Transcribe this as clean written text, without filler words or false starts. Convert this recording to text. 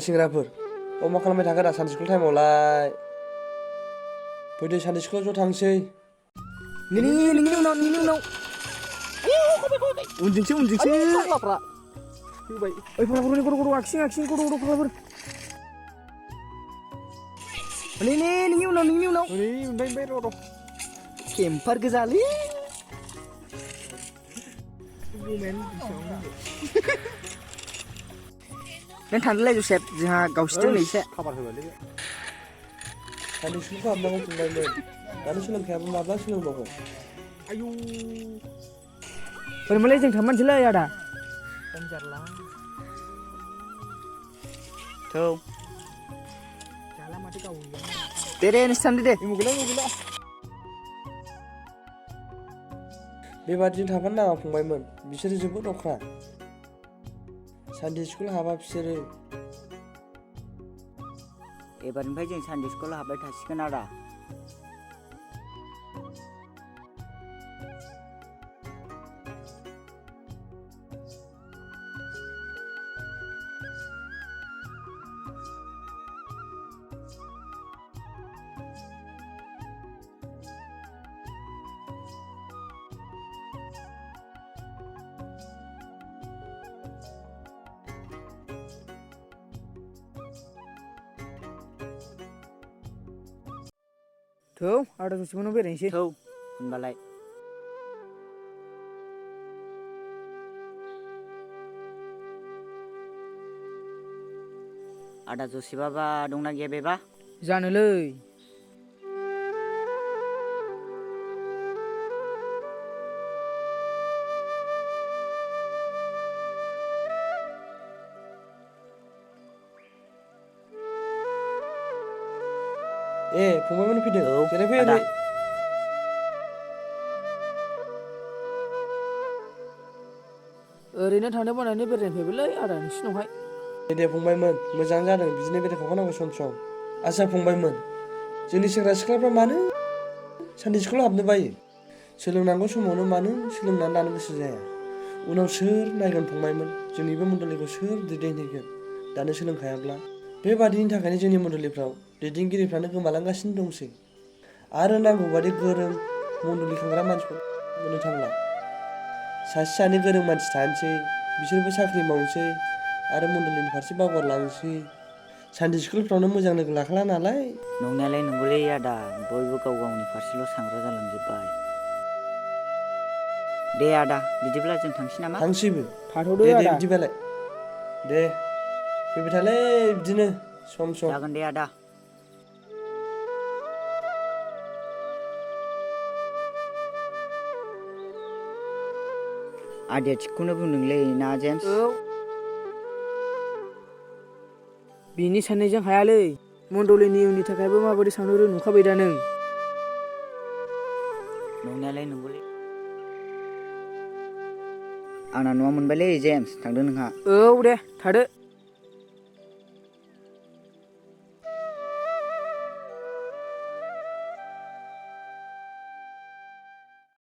सेंग्राफोर मा खालामबाय थाखो दा सानजौफु टाइमावलाय फैदो सानदे स्कुलाव ज' थांसै नोंनि उनाव उनजोंसो फाग्लाफ्रा फैबाय ओइ फराफोरनि गथ' आखिं गथ'फोर नोंनि उनाव नै मोनबाय र' केम्पार गोजालै नों थांदोलाय जोसेफ जोंहा गावसिदों एसे खाबार होबायलै सानदे स्कुलखौ हाबनांगौ फंबायमोन दानो सोलोंखायाबो माब्ला सोलोंबावगोन आयौ बोरैमोनलाय जों थांमारसैलै आदा जारला थौ जाला माथो गावनो दे नोंसोर थांदो दे गैला बेबादिनो थाफानो नाङा फंबायमोन बिसोरो जोबोद अख्रा सानदे स्कुल हाबा बिसोरो एबारनिफ्राय जों सानदे स्कुलाव हाबबाय थासिगोन आदा थौ आदा दसे उनाव बेरायनोसै थौ होनबालाय आदा जसेबाबा दंना गैया बेबा जानोलै फंबायमोन फैदों जिरायफै आदा ओरैनो थांनो बानानै बेरायनो फैबायलै आदा नोंसिनावहाय दे फंबायमोन मोजां जादों बिदिनो बेरायखांखानांगौ सम आच्छा फंबायमोन जोंनि सेंग्रा सिख्लाफ्रा मानो सानदे स्कुलाव हाबनो बायो सोलोंनांगौ समावनो मानो सोलोंनानै लानो गोसो जाया उनाव सोर नायगोन फंबायमोन जोंनिबो मण्डलिखौ सोर दैदेनहैगोन दानो सोलोंखायाब्ला बेबादिनि थाखायनो जोंनि मण्डलिफ्राव दैदेनगिरिफ्रानो गोमालांगासिनो दंसै आरो नांगौबादि गोरों मण्डलि खांग्रा मानसिफोर मोननो थांला सासे सानै गोरों मानसि थानोसै बिसोरबो साख्रि मावनोसै आरो मण्डलिनि फारसे बावगारलांसै सानदे स्कुलफ्रावनो मोजां लोगो लाखाला नालाय नंनायालाय नंगौलै आदा बयबो गाव गावनि फारसेल' सांग्रा जालांजोब्बाय दे आदा बिदिब्ला जों थांसै नामा थांसैबो थाथ'दो दे आदा बिदिबालाय दे फैबाय थालै बिदिनो सम जागोन दे आदा आदाया थिगखौनो बुंदोंलै ना जेम्स बिनि साननायजों हायालै मण्डलिनि इयुननि थाखायबो माबोरै सानहरो नुखाबाय दा नों नंनायालाय नंगौलै आंना न'आ मोनबायलै जेम्स थांदो नोंहा औ दे थादो